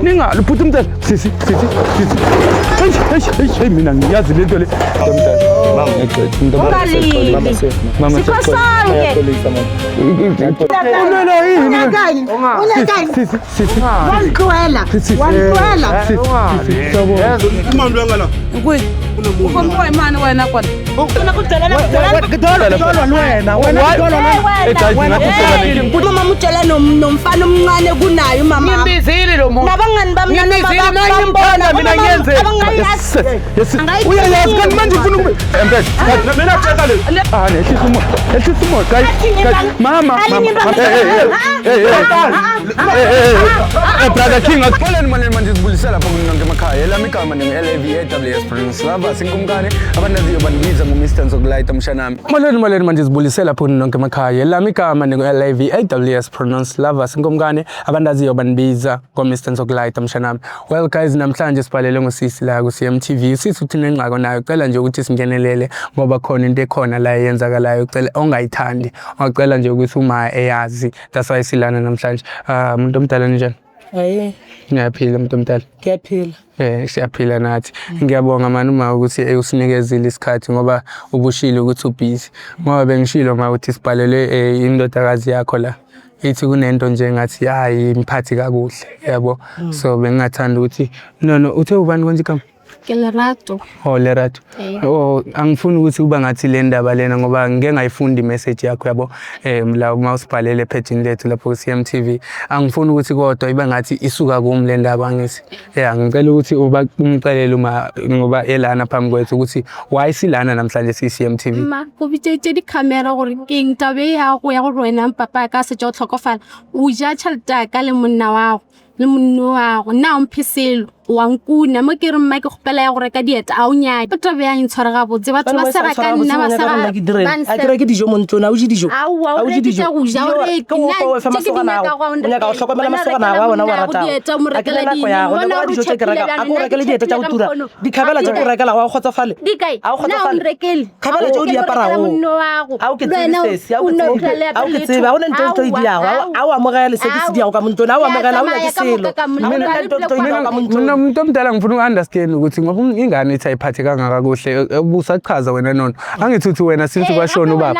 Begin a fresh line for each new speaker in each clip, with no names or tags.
Ningalwi bhuti mntana. Sisi, sisi, sisi. Eish, eish, eish, hey, mina ngiyazi lento le.
Ungalili.
Mama,
Sikho sonke.
Ulwela yini?
Unyakani? Unyakani?
Sisi, sisi.
Wangitloela.
Sisi.
Wangitloela.
Sisi, sisi. Sawubona.
Ukompoe mani wena kona.
Umama utshela nomfana omncane kunaye umama.
Ngimbizile lo muntu.
Nabangani bami
Ngimbizile, mina ngimthanda, mina ngiyenze.
Yes, yes. Uyayazi kanti manje ufuna ukube. Empela. Mina tshela le. Ah, nehlisa umoya. Ehlisa umoya. Guys, guys. Mama, mama. Hey, hey, hey. Hey, hey. Hey, hey. Brother King, akupheleni manje manje sibulisela lapho kunonke emakhaya. Elami igama ningu-LAVAWS Prince Lava sinkumkani abandaziyo bandibiza ngo-Mr Nzokulayita mshanami. Molweni molweni manje sibulisela lapho nonke emakhaya. Elami igama ningu-LAVAWS Prince Lava sinkumkani abandaziyo bandibiza ngo-Mr Nzokulayita mshanami. Well guys, namhlanje sibhalele ngosisi la ku-CMTV. Usisi uthi nengxaki nayo, cela nje ukuthi singenelele ngoba khona into ekhona la eyenzakalayo, cela ongayithandi. Ungacela nje ukuthi uma eyazi. That's why silana namhlanje. Ah, umuntu omdala ninjani?
Hayi,
Ngiyaphila umuntu omdala.
ngiyaphila.
Siyaphila nathi. Ngiyabonga mani uma ukuthi usinikezile isikhathi ngoba ubushilo ukuthi ubhizi. Ngoba bengishilo ma ukuthi sibhalelwe indodakazi yakho la. Ithi kunento nje ngathi hayi imphathi kakuhle, yabo. So bengingathanda ukuthi no uthe ubani konje igama?
Ke Lerato.
Oh Lerato. Oh, angifuni ukuthi kuba ngathi le ndaba lena ngoba ngike ngayifunda imessage yakho, yabo. La uma usibhalele ephejini lethu lapho ku CMTV. Angifuni ukuthi kodwa iba ngathi isuka kumi le ndaba angithi. Yeah, ngicela ukuthi uba umxelele uma ngoba elana phambi kwethu ukuthi why silana namhlanje si CMTV.
Mma, go bitseditse di-camera gore ke eng taba e ya go ya gore wena papa ka setse o tlhokofala o ja tšhelete ya ka le monna wago le monno wago nna o mphe selo wa nkuna mo ke re mma ke kgopela ya go reka dieta a o nyake tabe ya ntshware gabotse batho ba sega ka nna ba sega
A ke reke dijo mo ntlong, a o je dijo?
Aowa,
A
o
o je
reke
dijo?
tša go ja, o reke.
Ke go fa o fe
Nna tše ke di
masogana ao.
nyakago,
O nyaka go hlokomela
wena
masogana ao a
rekela
wena o a
monna
ratago.
dieta, o mo
A ke
rekela
nako
ding.
ya go,
Bona
leboga
gore
dijo
o
tše ke
tšhepile
reka.
bjang,
A ko
nna
rekele
ke
dieta tša go
tšhepile ka
tura.
mokgono.
Dikhabela tše
A
ke o rekela, wa o kgotsofale?
Di kae?
A o
Nna o
kgotsofale?
nrekele.
Khabela tše o di
Ke rekela
aparago.
monno wago.
A o ke
Le
tsebe
wena
sesi, a o
o
ke
no
tsebe.
tlohela
A o ke
letho.
tsebe, ha ona ntho e tlo e
Aowa,
diago. A o amogele se ke se
aowa.
diago ka mo ntlong, a o
Ke a
amogele, ha o nyake
tsamaya ka moka
selo.
ka mo
Ha ona
ntlong.
ntho e tlo e diago ka mo
Mina
ntlong.
umuntu omdala ngifuna uku-understand ukuthi ngoba ingane ithi ayiphathekanga kakuhle ubusachaza wena nono. Angithi uthi wena since kwashona ubaba.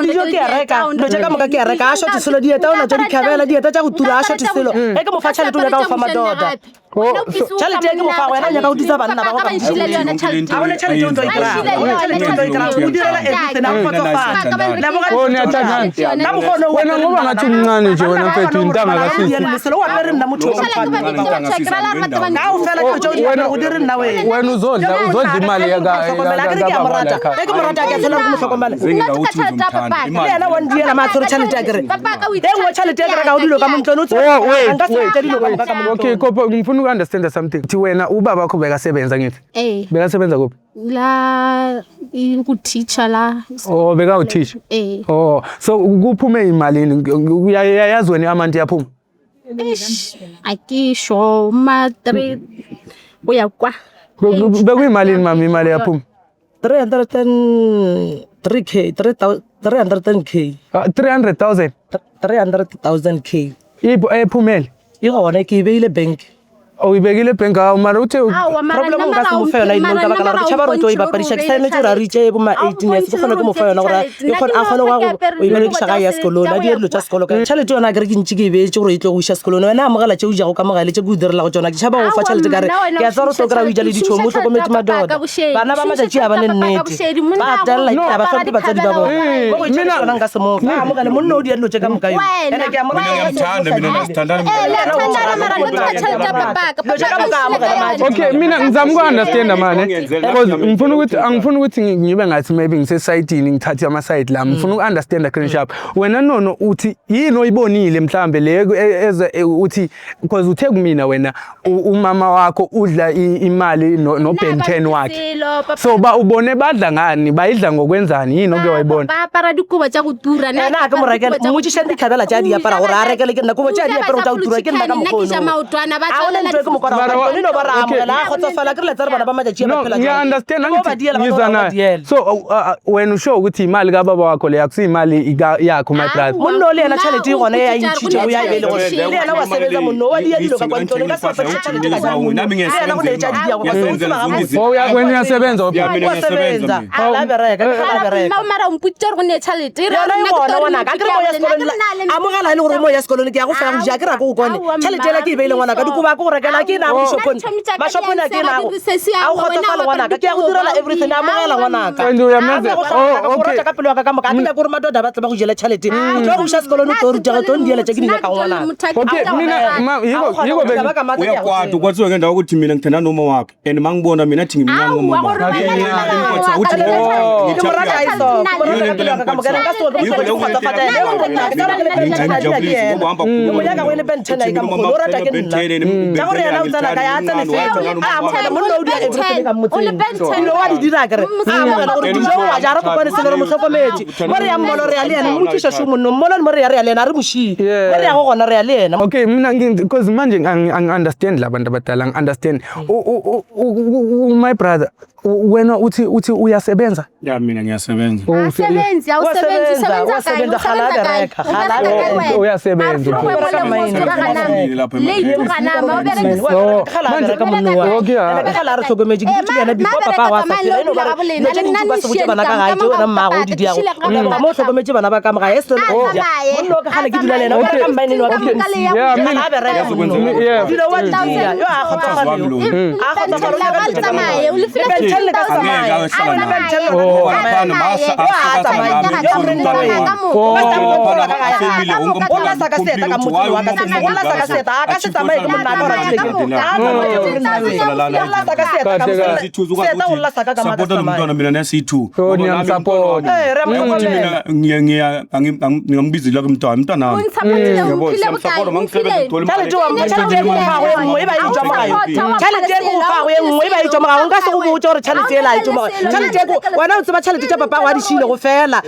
Dijo ke a reka, dilo tša ka moka ke a reka, a short selo dieta, o na tša dikhabela, dieta tša go tura, a short selo. Ge ke mo fa tšhelete o nyaka go fa madoda. Tšhelete e ke mo fa wena o nyaka go thusa banna ba go ka mo Ha ona tšhelete o tlo e kry-a. Ha ona tšhelete o tlo e kry-a. O direla everything, a o kgotsofale. Leboga
Oh,
dijo tše o di
niyathandana.
jago. Ka mokgwa ono o
Wena
apere
ngoba
nna
ngathi
bana.
umncane nje wena mfethu intanga kasisi.
Yena leselo o apere nna motho o ka mokgwa. Ka ofela dilo tše o di apere, o dire nna wena.
Wena uzodla imali
A ke re ke a mo rata. Ge ke mo rata, ke a tshwanela ke mo hlokomele. Le yena wa ndiela ma tshwere tšhelete a kere. E nngwe tšhelete e ke rekago dilo ka mo ntlong, o tsebe
Oh, wait,
nka se
wait.
reke dilo ka moka ka mo
Okay,
ntlong.
kopo ngifuna uku-understand something. Thi wena ubaba wakho bekasebenza ngithi?
Eh.
Bekasebenza kuphi?
La go teacher la.
Oh, bekawuthisha.
Eh.
Oh, so kuphume imalini? Uyayazi wena amanti yaphuma?
Eish, a ke sure ma 3 go ya kwa.
Bekuyimalini mama imali yaphuma?
303K, 310K.
Ah, 300,000.
300,000 K.
Ipho ephumele.
E gona ke e beile bank.
Uyibekile ebhenki hawu mara uthe
Aowa, mara
Problem
nna
nka
mara
se mo fe yona
o
e nong ka baka la gore ke tšhaba gore o tlo e bapadiša. Ke saenetše gore a re itše bo ma 18 years, ke kgone ke mo fa yona gore e kgone a kgone go o e berekiša ga ya sekolong, a dire dilo tša sekolo ka tšhelete yona a kere ke ntše ke e beetše gore e tlo go iša sekolong. Wena amogela tše o jago ka mogale tše ke o direlago tšona. Ke tšhaba go fa tšhelete ka re ke a tseba gore o tlo kry-a o ija le ditšhomo, o hlokometse madoda. Bana ba matšatši a ba ne nnete, ba telela ke ba hlomphe batswadi ba bona. Mo go itšhelete yona nka se mo fe, a amogele monna o dia dilo tše ka moka yo. Ene ke a mo
Mina ngiyamthanda, mina ngisithandana.
Eh, le a thandana mara nna ka tšhelete ya papaka.
Dilo tše ka moka amogela madi.
Okay, mina ngizama uku-understand mane. Because ngifuna ukuthi angifuni ukuthi ngibe ngathi maybe ngisesayidini ngithathe ama-side la. Ngifuna uku-understand green sharp. Wena nono uthi yini oyibonile mhlambe le eze uthi because uthe kumina wena umama wakho udla imali no Ben 10 wakhe. So ba ubone badla ngani? Bayidla ngokwenzani? Yini oke wayibona?
Ba apara dikobo tša go tura.
Ena a ke mo rekele, mmotšišeng dikhabela tša di apara gore a rekele ke nna. Kobo tša di apere tša go tura ke nna ka
Nna ke ja
mokgono.
maotwana ba
Ha ona
tswalela
ntho tšwe ke mokora
Mara wa-
wa no ba ra
okay.
amogela a kgotsofala ke re letsa re bana ba matšatši a ba
No,
phela
ngiya
jwang.
understand
Ke mo ba
angithi
diela, ba
ngiza
tlo ba
naye.
diela.
So wena usho ukuthi imali kababa wakho le akusiyimali yakho my brother.
Monna o le yena tšhelete e gona ya intšhitše o ya e beile gore le yena wa sebetsa monno wa dia dilo ka kwa ntlong ka se bapadiše tšhelete ka jang monna le yena go ne etša di diago ka se o tseba gabotse.
Oh, ya wena uyasebenza
Ya, mina
Wa
ngiyasebenza
sebenza
mina.
a la bereka ke la bereka
Nna mara o mpoditše gore go ne tšhelete e re
yona e
nna ke
gona
tlo re
ngwanaka a
motho
kere
ke
mo
a
ya
bolela,
sekolong
nna ke na le-
amogela e le gore mo ya sekolong ke ya go fela go ja ke ra ko go kone
Aowa,
tšhelete ela ke e beile ngwanaka dikoba ke go rekela ke nago dishopong mashopong a ke nago a o kgotsofale ngwanaka ke ya go direla everything amogela ngwanaka
And uyamenza oh
go
okay.
rata ka pelo ya ka ka moka a ke nyaka gore madoda ba tle ba go jela tšhelete o tlo go iša sekolong o tlo ruta tlo ndiela tše ke di nyaka ngwanaka
Okay, mina yiko beng
Uyakwata ukwathiwe ngendawo ukuthi mina ngithandana noma wakhe and mangibona mina athi ngimncane
Awu,
ngomama
wa
wakhe.
gore
Yena
wena
engikwatisa
wa
ukuthi
ka
ngimncane,
ke mo rata
ngijabulile.
a iso ke mo rata ka pelo ya ka ka moka nka se ke mo tshwanetse go kgotsofatsa ene
Ngijabulile ngoba uhamba
ke mo nyaka go e le Ben 10 a e ka mokgolo o rata ke nna ka gore yena o tsena ka ya tsene fela a amogela monna o dira everything ka motseng dilo wa di dira kere a amogela gore dijo wa ja re kopane selo re mo tlhokometse mo re yang molo re ya le ena mo utlwiša šo monno mmolo mo re ya re ya le ena a re mošii mo re ya go gona re ya le ena.
Okay, mina because manje angi understand labantu abadala, ngi understand. My brother, wena uthi uyasebenza?
Ya mina ngiyasebenza.
Asebenzi, awusebenzi,
Wasebenza,
usebenza kae?
wasebenza,
Usebenza kae?
bereka,
O bereka kae wena?
Uyasebenza.
A re
Ubereka mine.
le itloga nama, o berekisa-
So,
Kgale a bereka monna wa
Okay, ah.
ka gale a re tlhokometse ke dutse le yena before papa wa sa phela eno ba re dilo tše dintsi ba se botse bana ka gae tse wena mmago o di diago o leboga mo o tlhokometse bana ba ka mogae e selo
A tsamaye.
monna o ka gale ke dula le ena o
Okay.
bereka mmineng wa ka
Okay. Yeah,
Kgale a bereka monna.
Yeah.
Dilo wa di dia yo a kgotsofale yo. A kgotsofale o nyaka dilo tša ka
Tsamaye, o lefile
Le Ben 10 le ka
15,000.
tsamaye.
Angeke ayohlala
Le Ben 10
nami.
lona
Oh.
le
Laphana
tsamaya.
masa
Yo a tsamaye. Yo o re nna wena. O lla sa ka seta ka motseng wa ka seta. O lla sa ka seta. A ka se tsamaye ke monna a ka o ratile ke nna. A tsamaye ke monna wena. O lla sa ka seta ka motseng. Seta o lla sa ka ka maka
Sapota lo
tsamaye.
mntwana mina nesiyi-two.
So, niyamsupport.
Eh, re a mo tlhokomela.
Mina ngingambizela kumntwana mntwana wami.
O nsupportile, o
Yabo,
mphile
siyamsupport,
bokae? O
mangisebenza
mphile-
ngithola imali.
Tšhelete wa tšhelete e go fago e nngwe e ba e tswa mo gae. Tšhelete e go fago e nngwe e ba e tswa mo gae. Nka se go botse gore tšhelete ela e tswa mo gae. Tšhelete e go wena o tseba tšhelete tša papa wa di šile go fela.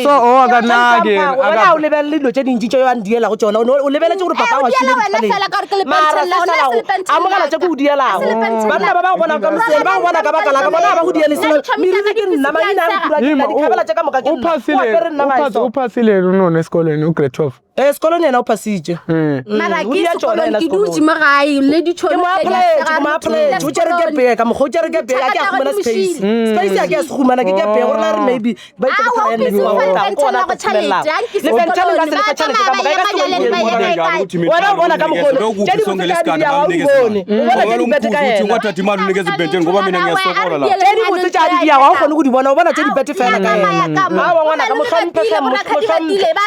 So oh akanaki yena,
Wena o lebelele dilo tše dintši tše yo a ndielago tšona. O lebeletse gore papa wa
Eh, o
šile
diela wena fela ka gore ke
Mara
lepentsheng
se
la-
sa
nna
lago,
se lepentsheng
amogela
la
tše
ka.
ke o dielago.
Se lepentsheng
Banna
la
ba ba go bona ka mosele ba go bona ka baka la ka bona ba go diele selo. Meriri ke nna maina a ntura ke nna dikhabela tša ka moka ke nna. O apere nna maeso.
Uphasile unona esikolweni ugrade 12.
Eh, sekolong yena o phasitše.
Mara
O
ke
dia tšona
sekolong
yena
ke
sekolong.
dutše mo gae le ditšhomi
Ke mo apply-etse, ke mo apply-etse. O tšere ke peye ka mokgwa, o tšere ke peye, a ke a humana space. Space a ke a se humana, ke ke peye, gore la re maybe ba itse
Aowa,
ke
o
try
busy
wa
o fa
tla,
lepentsheng
ko ona
la go
tla tshimella.
tšhelete, a nkise
Lepentsheng le ka se
sekolong,
lefa
ba
tšhelete ka moka, e ka se
tsamaya, ba
o
ya
bone.
kae?
Wena o bona ka mokgwa ono, tše di botse tša di diago ha o di bone. O bona tše di bete ka yena.
Wathatha imali unikeza ibhenteni ngoba mina ngiyasokola la.
Tše di botse tša di diago ha o kgone go di bona, o bona tše di bete fela ka yena. Aowa, ngwanaka, mo hlomphe hle, mo hlomphe.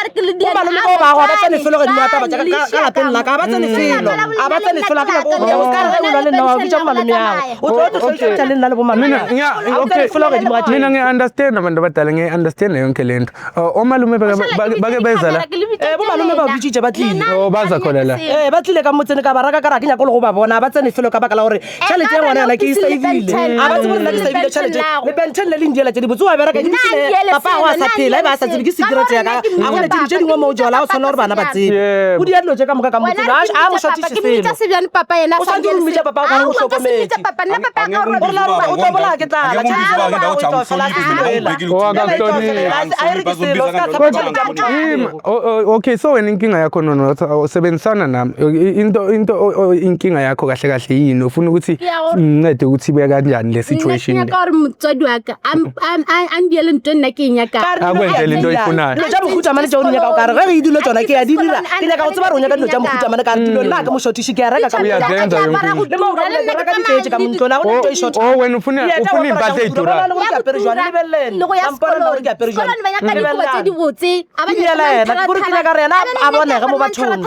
Bo malome bao ba go, ha ba tsene felo godimo ga taba tša ka ka lapeng la ka, ha ba tsene felo. Ha ba tsene felo, ha ke nyake go botša, o ska re ge o lwa le nna wa bitša bo malome yago. O tlo tlo hloišetša le nna le bo malome
Mina
yago.
ngiya
Ha o tsene
okay.
felo godimo ga tše.
Mina ngiya-understand abantu abadala ngiya-understand yonke lento. Omalume bake beza la.
Eh, bo malome ba bitsitše ba tlile.
Oh, baza khona la.
Eh, ba tlile ka motseng ka ba raka ka ra ke nyako le go ba bona, ba tsene felo ka baka la gore tšhelete ya ngwana yona ke e save-ile. A ba tsebe gore nna ke save-ile tšhelete. Lepentsheng le le ndiela tše di botse wa bereka ke
Nna
ditsile
ndiele
papa wa
selo,
sa
nna
phela e ba a sa
ndiele
tsebe ke
selo.
secret ya ka.
Ka gore
A gona
nna ke
dilo tše dingwe mo o jola o tshwanela gore bana ba tsebe.
Yebo.
O dia dilo tše ka moka ka motseng a mo šotiše selo.
Sebjane papa yena
O swanetše o mmitša papa ka gore o hlokometse.
Papa nna papa ka gore
Gore la rona o tlo bolaya ke tlala. Tšhelete ya rona o tlo fela a se selo.
Ima, okay, so wena inkinga yakho nono usebenzisana nami. Into inkinga yakho kahle kahle yini? Ufuna ukuthi
Ke ya gore-
ngincede ukuthi ibuye kanjani le situation
Nna
le?
ke nyaka gore motswadi wa ka a ndiele ntho e nna ke e nyakang.
Akwenzele into oyifunayo.
Dilo tša mohutamane tše o di nyaka o kare ge re dilo tšona ke a di dira. Ke nyaka go tseba gore o nyaka dilo tša mohutamane ka re dilo nna ke mo shotiše ke a reka ka
Uyazenza yonke into.
Le mo o ka bolela, ke reka ditšetše ka mo ntlong, ha gona ntho e short.
Oh, wena ufuna
Dieta
ufuna
o apara
impahla
tša go tura,
ey'durayo.
bona le gore ke apere jwang, lebelele.
Le go ya
Ba mpone
sekolong.
gore ke apere jwang.
Sekolong ba nyaka dikobo tse
Lebelelang.
di botse. A ba
Ke
nyaka
diela yena, ke gore ke nyaka gore yena a bonege mo bathong.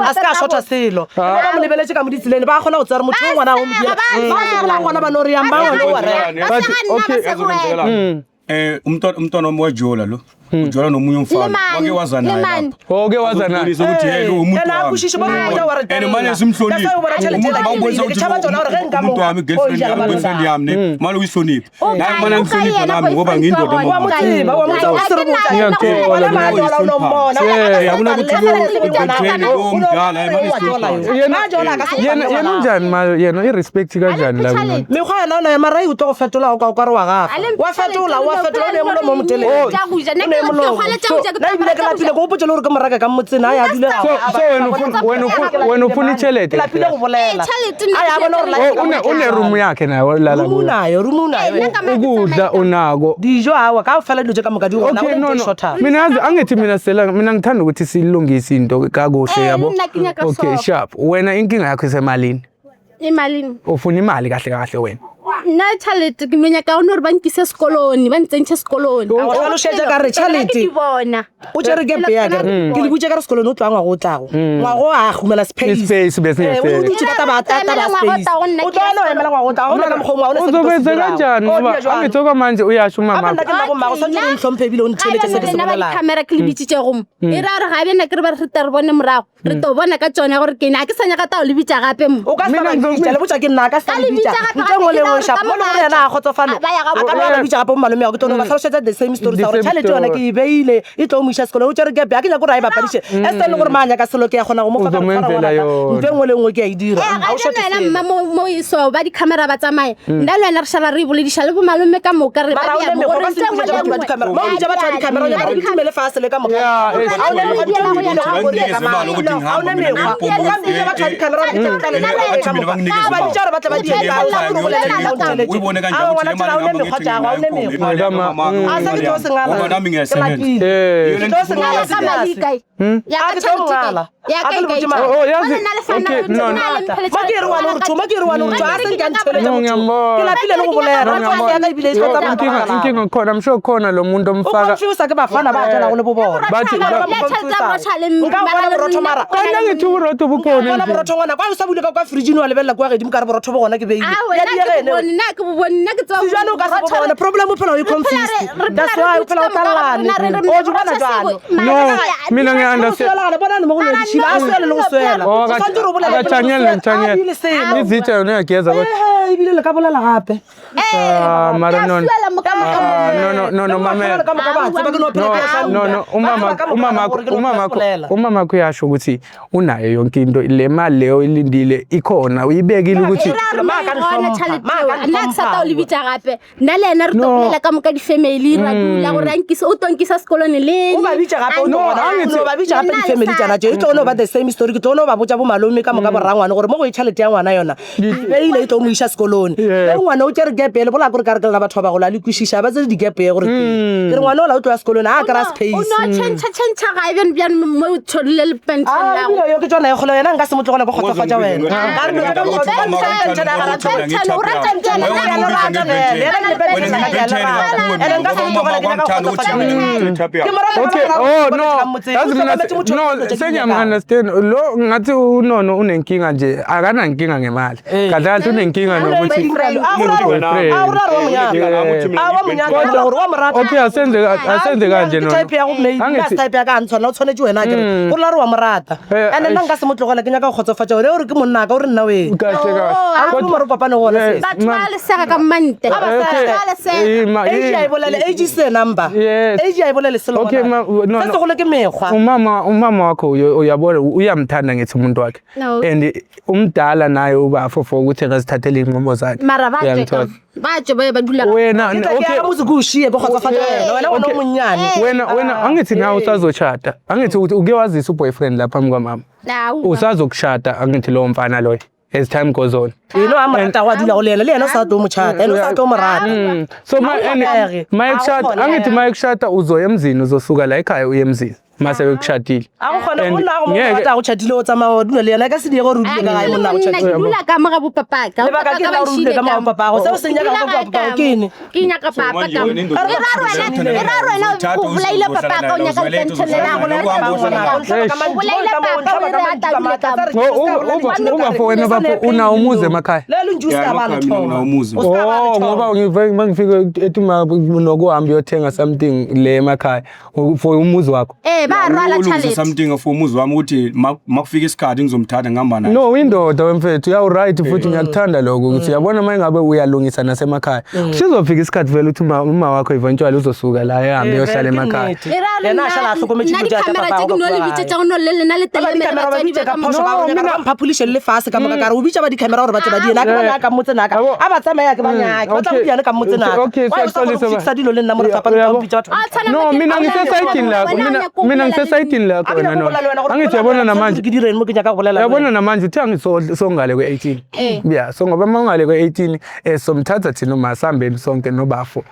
A se ka shota selo. Ge ba mo lebeletse ka mo ditseleng, ba kgona go tseba gore motho o ngwana o mo diela. Ba gopola ngwana ba no re yang, ba ngwana o wa reka.
But, okay.
Umntwana wami wajola lo. Ujola nomunye umfana.
Lemani,
Wake waza naye.
lemani.
lapha.
Oke waza naye.
Uzokubonisa ukuthi hey lo umuntu
Yena
wami.
akushishe bona umuntu wa re
And manje simhloniphe.
That's why o bona tjhelete
Umuntu
ela ke
bawubonisa
ke
ukuthi
tshaba tsona hore ge nka mo
umuntu wami girlfriend
o ja
yami
ba
girlfriend yami ne. Manje uyihloniphe. Naye manje
Ukae
ngihloniphe
yena
nami ngoba
boyfriend
ngiyindoda
wa
mama.
Wa mo tseba, wa mo tseba, o se re botsa.
Ngiyakuthola
Wena
mina.
manje o no mmona.
Yeah.
Akuna ukuthi lo girlfriend lo mdala manje sihloniphe.
Yena unjani ma yena i-respect kanjani la kumina?
Mekgwa yona o nayo mara e utlwa go fetola o ka o kare wa gafa. Wa fetola, wa fetola, o ne molomo o motelele.
Tša go ja, nna
O ne
ke
molomo.
kgwele tša go ja, ke
Nna ebile ke lapile, ke gopotse le gore ke mo reka ka motseng, a ya dule
So wena ufuna itjhelete?
Ke lapile go bolela.
Ee, tjhelete nna
A ya
ke
bona gore
tjhelete.
life
Oh, une room yakhe naye olala
Room o
kuyo.
nayo, room o nayo.
Ee, nna ka
Ukudla unako.
Dijo awa ka fela dilo tse ka moka di gona,
Okay,
o
no
ne
no.
short.
Mina yazi angithi mina sela mina ngithanda ukuthi silungise into kakuhle
Eh,
yabo.
nna ke nyaka
Okay,
so.
sharp. Wena inkinga yakho isemalini.
Emalini.
Ufuna imali kahle kahle wena.
Nna tšhelete ke no nyaka gone gore ba nkise sekolong, ba ntsentšhe sekolong.
O hlalošetša ka re tšhelete.
Ke di bona.
O tšere ke pea kere ke le butše ka re sekolong o tloa ngwago o tlago ngwago a humela
I-space bese
Eh, o
ngiyafela.
dutše ka taba ya
Emela ngwaga o tlago, nna
o
ke
tloa
ya
no emela ngwago o tlago ga ona ka mokgwa o ngwe, ha ona se ke tlo se
Uzokwenza
dirago.
kanjani
O
ngoba
dira jwang?
angithi okwamanje uyasho
Gape
umama.
nna ke mmago mmago swanetše o ntlhomphe ebile o ntheeletše se ke se
nna ba
bolelang.
di-camera ke le bitsitšego mo e ra gore ga bjana ke re ba re reta re bone morago re to bona ka tsone gore ke ne a ke sa nyaka tao le bitša gape mo
O ka se
Mina
ba
ngizo-
bitša, le botša ke nna a ka se
Ka
le
le
bitša
bitša gape,
ntho e nngwe le
gape
nngwe
ke
sharp
ra
mo
gore
le
ka
gore yena a kgotsofale
Ba ya ga
a ka no ba bitša gape bo malome ya go ke tlo no ba hlalošetša the same story
The
sa gore
same
tšhelete yona ke
story.
e beile e tlo mo iša sekolong o tšere kepe a ke nyako gore a e bapadiše e se le gore maa nyaka selo ke ya kgona go mo fa ka re tshwara
Uzomenzela
ngwanaka.
yona.
Ntho e nngwe le nngwe ke a e dira
Ee,
ga o
ga
short
jana wena
selo.
mma mo so ba di-camera ba tsamaye nna le wena re šala re bolediša le bomalome ka moka re ba
Mara ha o
bea
ne
mo
mekgwa,
gore
o ka se
ntho e nngwe
mpitše
le
batho ba
nngwe.
di-camera. Mo o bitša batho ba di-camera, o nyaka gore ke itumele fase le ka moka.
Yeah, eh,
Ha o ne mekgwa,
Ba
di
Ba
ka
nnikeze imali ukuthi
Ha o ne
ngihambe mina
mekgwa.
ngiyipompo
O ka mpitša batho ba di-camera gore ke tlale le
Athi
ka
mina
moka.
banginikeze
Ba
imali.
bitša gore ba tle ba di
Uthi
etsang,
emakhaya
o bolele
ngiyothenga
nna o
inkomo.
ntšhelete.
Uyibone kanjani
Awa,
ukuthi
ngwana
le mali
tsela, ha o ne
ngihamba
mekgwa tja
ngiyothenga
gago, ha o ne
inkomo,
mekgwa.
imali
Kama-
yakamama,
A se ke tlo
imali
se
yami.
ngala.
Ngoba nami
Ke
ngiyasebenza.
lapile.
Eh.
Ke tlo se ngala
Ya ka madi
serious.
kae? Ya
A
ka
ke tlo
tjhelete kae?
ngala.
Ya
A
kae
ke le
kae?
botše mara.
Oh, yazi.
Bona nna le fana
Okay,
le
no, no.
nna le mphele
Mo ke re wa no re tho, mo ke re wa no re tho, a se nke a ntheeletša
No,
motho.
ngiyambona.
Ke lapile le go bolela.
No,
Batho ba
ngiyambona.
ya ka ebile e
Yo,
tlo tsamaya
inkinga
ka
inkinga khona I'm sure khona lo muntu
O
omfaka
confuse ke bafana ba jela go le bo bona.
Bathi-
Ba
ba-
mo
Ya tjhelete ya
confuse-ang.
borotho le
Nka o bona borotho mara.
Nna ngithi uburotho bukhona
Bona
endlini.
borotho ngwana kwa o sa bule ka kwa fridge wa lebelela kwa godimo ka re borotho bo gona ke beile.
Awe,
Ya
nna
diega
ke
ene.
bo bone, nna ke bo bone, nna ke tseba
Sejwale o ka se bo
borotho
bone. Problem o phela o e
Re phela
confused.
re
That's
phela
why
re
o phela o
dutse ka moka
tlalane.
rena re- re-
O di bona
re-
jwalo.
No, mina ngiya-understand.
Swela bona mo go le ditšhila, a swele le go swela.
Oh,
O tshwanetse gore o bolele pele o
akachanyela
swela. A
ngitshanyela.
ebile selo.
Izitsha yona uyageza kodwa.
Ehe, ebile le ka bolela gape.
Ah, mara no.
swela mo ka moka.
Ah, no no no no mamela.
Ka moka ba tseba ke no phela
No,
ke a
no no umama umama umama umama kuyasho ukuthi unayo yonke into le mali leyo ilindile ikhona uyibekile ukuthi
E ra re
Ma ka
mo e gona
ntlhompha,
tjhelete
ma ka
eo. Nna ke sa tla o le
ntlhompha.
bitša gape nna le ena re tlo
No.
bolela ka moka di-family ra dula gore a nkise o tlo nkisa sekolong leng
O ba bitša gape o tlo
No,
bona.
angithi-
O ba bitša gape
Nna le
di-family
sa-
tsana tše. E tlo no ba the same story. Ke tlo no ba botša bo malome ka moka bo rrangwane gore mo go e tšhelete ya ngwana yona. Beile e tlo mo iša sekolong.
Yeah.
Ge ngwana o tšere gap ele bola gore ka re ke lena batho ba bagolo a le kwešiša ba tsere di-gap ye gore ke eng. Ke re ngwana ola o tlo ya sekolong a kry-a
o
space.
no tšhentšha tšhentšha gae bjane bjane mo o thodile le pension
Ah,
lago
ebile yo ke tsona e kgolo yena nka se mo tlogela ko kgotsofatša wena. Ka re dilo tša ka mokgwa o
Mama,
tšhentšha ga rata.
Okay, oh no. Yazi mina no sengiyam-understand lo ngathi unono unenkinga nje akanankinga ngemali. Kahle kahle unenkinga nokuthi Okay, asenze kanje no.
Type ya go
Angithi-
type ya ka ntshwana o tshwanetse wena kere gore la re wa mo rata
Eh,
and nna nka se mo tlogela ke nyaka go kgotsofatša wena o re ke monna ka o re nna wena
Kahle kahle.
a ke mo re kopane gona
Eh,
sis.
batho ba lesega ka mmante
Okay.
ba lesega
Eh, ma-
Age a e bolele age se number
Yes.
age a e bolele selo
Okay,
ngwana.
ma- no,
Se
no.
segolo ke mekgwa
Umama wakho uyabona uyamthanda ngithi umuntu wakhe.
No.
And umdala naye ubafo for ukuthi akazithathele iy'nqumo zakhe.
mara ba tswe
Uyangithola?
ba tswe ba ye ba dula ka-
Wena
Ke tla ke
okay
ya motse ke o šie ke kgotsofatša wena wena ngwana o
Okay.
monnyane
wena angithi nawe usazoshada angithi ukuthi uke wazisa uboyfriend lapha phambi kwamama
Awu.
usazokushada angithi lowo mfana loyo as time goes on
eno a mo rata go a dula go le ena le yena o sa tlo mo tšhata ene o sa tlo mo rata
so
Ha o kgonege.
ma
Ha o
ekushada
kgonege.
angithi ma ekushada uzoya emzini uzosuka la ekhaya uye emzini. Mase bekushadile.
A go kgone
And
monna wa go mo
ngeke-
rata go chatile o tsamaya o dula le yena e ka se die gore o dule ka gae monna wa go
Nna
chatile.
ke dula ka mo ga bo papaka.
Lebaka ke la gore o dule ka mo ga bo papago. Seo se nyaka go bo papago ke eng?
Ke nyaka papa
manje
ka mo.
wena indoda
E ra re wena, e ra re wena
Uzothatha
o bolaile
uzohlala
papa ka o
naye,
nyaka
uzoletha,
pension
uzohlala
la
naye,
go
ukuhamba uzohlala naye.
O bolaile papa o re a tadile ka mo.
Ubafo wena bafo unawo umuzi emakhaya?
Lelo nje
Ya,
usaba
emakhaya mina nginawo umuzi.
Oh, ngoba ngive mangifika ethi ma nokuhamba uyothenga something le emakhaya for umuzi wakho.
Eh ba rwala
Ulungise
tjhelete.
something for umuzi wami ukuthi makufika isikhathi ngizomthatha ngihamba naye.
No, indoda wemfethu uya right futhi ngiyakuthanda lokho ukuthi uyabona uma ngabe uyalungisa nasemakhaya. Sizofika isikhathi vele ukuthi uma wakho eventually uzosuka la ehambe eyohlala emakhaya.
E ra re
Yena a šala a hlokometse
nna
dilo tša
di-camera
papa
tse ke no le bitsa tša go no le lena le
Ba
telemele
di-camera ba
batswadi
bitse
ba
ka
ka mo.
phoso ka gore ba mphapholiše le lefase ka moka ka re o bitša ba di-camera gore ba tle ba di ena ke ba nyaka mmotse naka
Yabo.
a ba tsamaya ke ba nyake ba tla
Okay.
go diane ka mmotse naka
Okay,
Why o sa kgone go
siyaxolisa ba-
fixa dilo le nna mo re fapane ka
Uyabo.
o bitša batho ba
A tshwana
No,
ke-
mina
a o
ngisesayidini
nyaka
lakho.
go
Mina
bolela le
mina
nna.
ngisesayidini lakho
A ke
wena
nyaka go
no.
bolela le wena gore
Angithi yabona namanje.
ke direng mo ke nyaka go bolela le
Uyabona
wena.
namanje uthi angisongale kwe-18.
Eh.
Yeah, so ngoba uma ungale kwe-18 somthatha thina uma sihambeni sonke nobafo.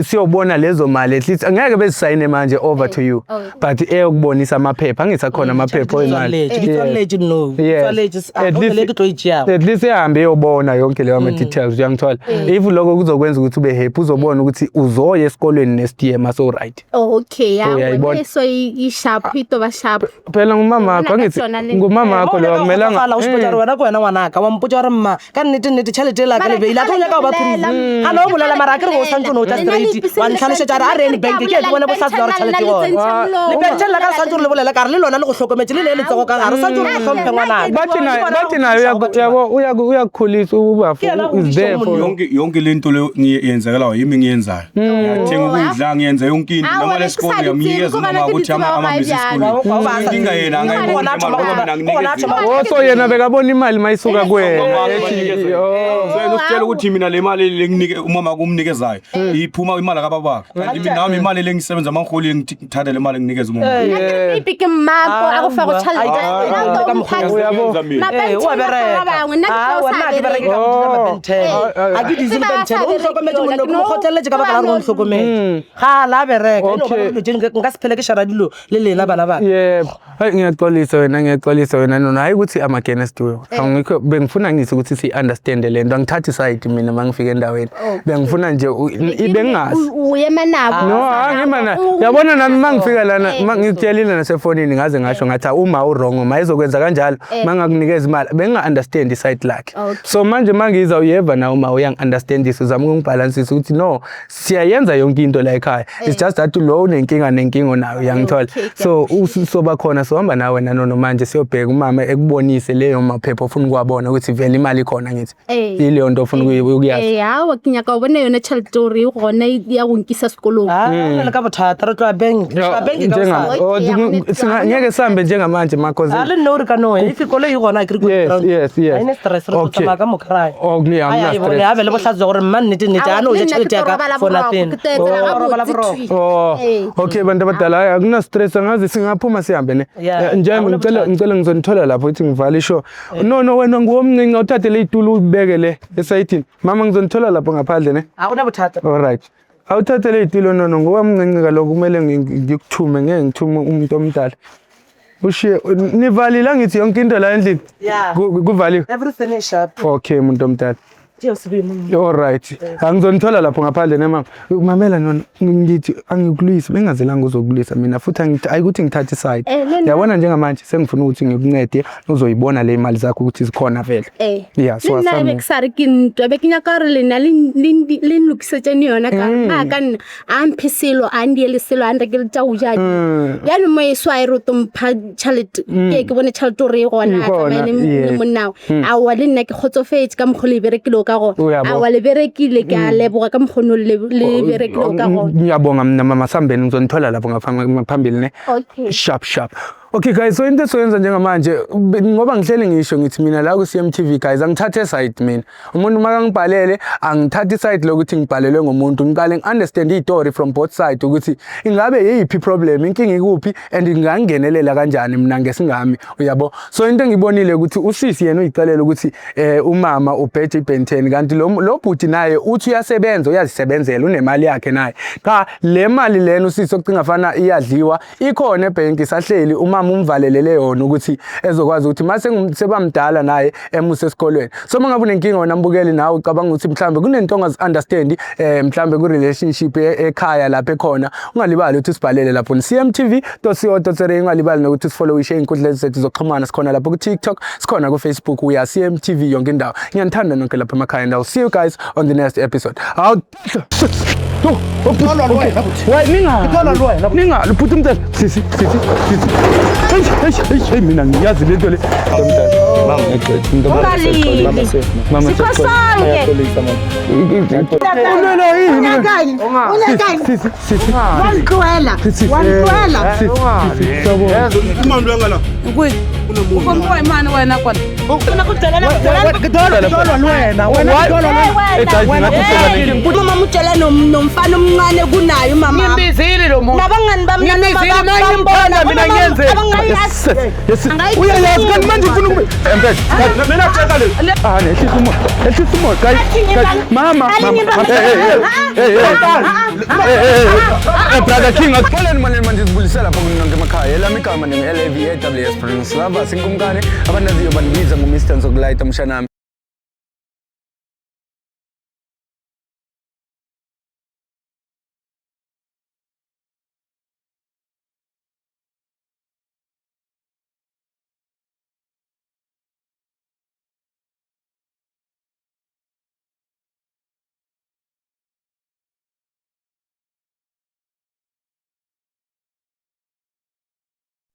Siyobona lezo mali at least angeke bezisayine manje over to you.
Oh.
But eyokubonisa amaphepha angisakhona amaphepha oyimali.
Di tswaletswe, di tswaletswe no. Di
Yes.
tswaletswe,
At
a
least-
le ke tlo e tšeago.
At least ehambe eyobona yonke leyo ama-details uyangithola. If lokho kuzokwenza ukuthi ube happy uzobona ukuthi uzoya esikolweni next year mase right.
Oh, okay ya
Uyayibona.
wena so e sharp e to ba sharp.
Phela ngumamakho
Yabona ka
angithi
tsona le-
ngumamakho lo akumelanga.
O sepotsa gore wena ke wena ngwanaka wa mpotsa gore mma ka nnete nnete tšhelete e la ka
Mara
le beile a
ke
tlo nyaka go ba
kgale ke
proof
bolela.
ga no o bolela mara a ke re o santse o ne o tla
Lena le
straight
ipisele
wa ntlhalosetsa re a re ene bank ke ke bone bohlatse jwa gore tšhelete gona le pension la ka le santse gore le bolele ka re le lona le go hlokometse le le letsogo ka gare o santse gore le hlomphe ngwanaka
Bathi naye bathi naye uyabo uyakukhulisa ubafo
Ke yena
is there for you.
Yonke lento leyo ngiyenzakalayo yimi ngiyenzayo. Ngiyathenga ukudla ngiyenza yonke into
Awa,
noma lesikole
bekusale
ngiyamnikeza
tsebe,
umama
kobana ke
ukuthi
di tseba
amahambise
ga
esikolweni.
bjalo.
Inkinga yena angayiboni imali ngoba mina nginikeza.
Oh so yena bekabona imali mayisuka kuwena.
Umama
Ethi,
abanikeza.
oh.
So yena usitshela ukuthi mina le mali lenginike umama kumnikezayo iphuma imali kababakhe. Kanti mina nami imali lengisebenza mangiholi ngithatha le mali nginikeze umama.
Nna ke re maybe ke mmapo a go fa go tšhelete.
Ah,
Nna o
ka
tlo
mokgwa
mpha-
o.
Uyabo.
Ma
Ee, o a
pension ba
bereka.
bangwe, nna ke tlo
Aowa,
sa
nna ha ke bereke
bereke.
ka go dira ma-Ben 10. Ha ke dize
Tseba
le Ben 10.
ba
O
sa
ntlhokometse
bereke
monna, ke
yona,
mo kgothalletse ka baka la gore o ntlhokometse. Ga a la bereka. Ene o
Okay.
bona dilo tse nka se phele ke shara dilo le lena bana ba ka.
Yebo. Hayi ngiyaxolisa wena ngiyaxolisa wena nona hayi ukuthi I'm against you. Angikho bengifuna ngithi ukuthi si understand le nto angithathi side mina mangifika endaweni. Bengifuna nje bengingazi.
O ema nabo.
No, angima na. Yabona nami mangifika lana mangikutshelile nasefonini ngaze ngasho ngathi uma u-wrong ma izokwenza kanjalo mangakunikeza imali benginga understand iside lakhe.
Okay.
So manje mangiza uyeva na uma uyangi understandisa uzama ukungibalansisa ukuthi no siyayenza yonke into la ekhaya. It's just that lo unenkinga nenkinga onayo uyangithola.
Okay,
So soba khona sohamba nawe nanono manje siyobheka umama ekubonise leyo maphepha ofuna ukuwabona ukuthi vele imali ikhona ngithi.
Eh.
Ileyo nto ofuna ukuyazi.
Eh, aowa ke nyaka go bona yone tšhelete gore e gona ya go nkisa sekolong.
Ah, o na le ka bothata re tloa bank. Re tloa bank ka
Njenga
hosasa.
oh,
Okay,
ngeke sihambe njengamanje makhosi.
A le nna o re ka no if koloi e gona ke re ko
Yes,
ground.
yes.
Ha ene stress re tlo
Okay.
tsamaya ka mo kry.
Oh, yeah,
Ai,
angina
ai, bone,
stress.
a be le bohlatse jwa gore mma nnete nnete a no ja
Aowa, le nna
tšhelete
ke
ya
tlo
ka
robala
for
boroko,
nothing.
ke tlo etsela
Oh, robala
gabotse
boroko.
thwi.
Oh,
Eh.
okay bantu abadala hayi akuna stress angazi singaphuma sihambe ne.
Yeah,
Nje
akuna
ngicela
bothata.
ngicela ngizonithola lapho uthi ngivale ishow. No wena nguwomncinci awuthathe le itulo ubeke le esayithini. Mama ngizonithola lapho ngaphandle ne.
Ha gona bothata.
All right. Awuthathe le itulo nono ngowamncinci kaloku kumele ngikuthume ngeke ngithume umuntu omdala. Ushiye nivalile angithi yonke into la endlini.
Yeah.
Kuvaliwe.
Everything is sharp.
Okay muntu omdala.
Tjeo se mo.
All right. Angizonithola lapho ngaphandle ne mama. Mamela nona ngithi angikulwisi bengazelanga uzokulwisa mina futhi angithi ayikuthi ngithathe iside.
Eh, le nna-
Yabona njengamanje sengifuna ukuthi ngikuncede uzoyibona le imali zakho ukuthi zikhona vele.
Eh.
Yeah, so
le nna
asame.
be ke sa re ke ntwa be ke nyaka gore lena le nlokisetsene yona ka gore a ka nna a mphe selo a ndiele selo a nrekele tša go ja bjale mo e so a e re o tlo mpha tšhelete ke ke bone tšhelete gore e gona
E
a
gona,
tsamaye le
yeah.
monnawe aowa le nna ke kgotsofetse ka mokgwa le berekilego ka gona
Uyabo.
aowa le berekile ke a leboga ka mokgwa o le berekilego ka gona
Ngiyabonga mina mama sambeni ngizonithola lapho ngaphambili ne.
Okay.
Sharp sharp. Okay guys, so into esoyenza njengamanje ngoba ngihleli ngisho ngithi mina la ku CMTV guys, angithathe side mina. Umuntu makangibhalele angithathe side lokuthi ngibhalelwe ngomuntu, ngiqale ngi-understand i-story from both sides ukuthi ingabe yeyiphi problem, inkinga ikuphi and ngingangenelela kanjani mina ngesingami, uyabo. So into engibonile ukuthi usisi yena uyicelela ukuthi umama ubheje iBen 10, kanti lo bhuti naye uthi uyasebenza, uyazisebenzela, unemali yakhe naye. Cha, le mali lena usisi ocinga fana iyadliwa, ikhona ebhenki sahleli, umama umvalelele yona ukuthi ezokwazi ukuthi mase sebamdala naye emuse esikolweni. So mangabe unenkinga wena mbukeli, nawe ucabanga ukuthi mhlambe kunento ongazi-understand mhlambe ku relationship ekhaya lapha ekhona, ungalibali ukuthi usibhalele lapho ni cmtv.co.za. Ungalibali nokuthi usifollowishe ey'nkundleni zethu zokuxhumana, sikhona lapho ku TikTok, sikhona ku Facebook, we are CMTV yonke indawo. Ngiyanithanda nonke lapha emakhaya and I'll see you guys on the next episode. Awu, ninga bhuti umntana, sisi sisi sisi, hey hey hey hey, mina ngiyazi lento le.
Ungalili. Sikho sonke.
Ulwela yini?
Unyakani? Unyakani?
Sisi sisi.
Wangitluwela. Wangitluwela.
Sisi sisi, sawubona.
Umama lwanga la.
U kombiwa hi mani wena kona?
Umama utshela nomfana omncane kunaye umama.
Ngimbizile lo muntu.
Nabangani bami
Ngimbizile, mina ngimthanda, mina ngiyenze.
Yes, uyayazi kanti manje ufuna ukube empela.
Mina tshela le.
Ah, nehlisa umoya, ehlisa umoya guys, guys, mama mama, hey hey hey hey hey hey, brother King, akutholeni manje manje sibulisela lapho nonke emakhaya. Elami igama ningu LAVAWS Prince Lava sinkumkani, abanaziyo bandibiza ngo Mr Nzokulayita mshanami.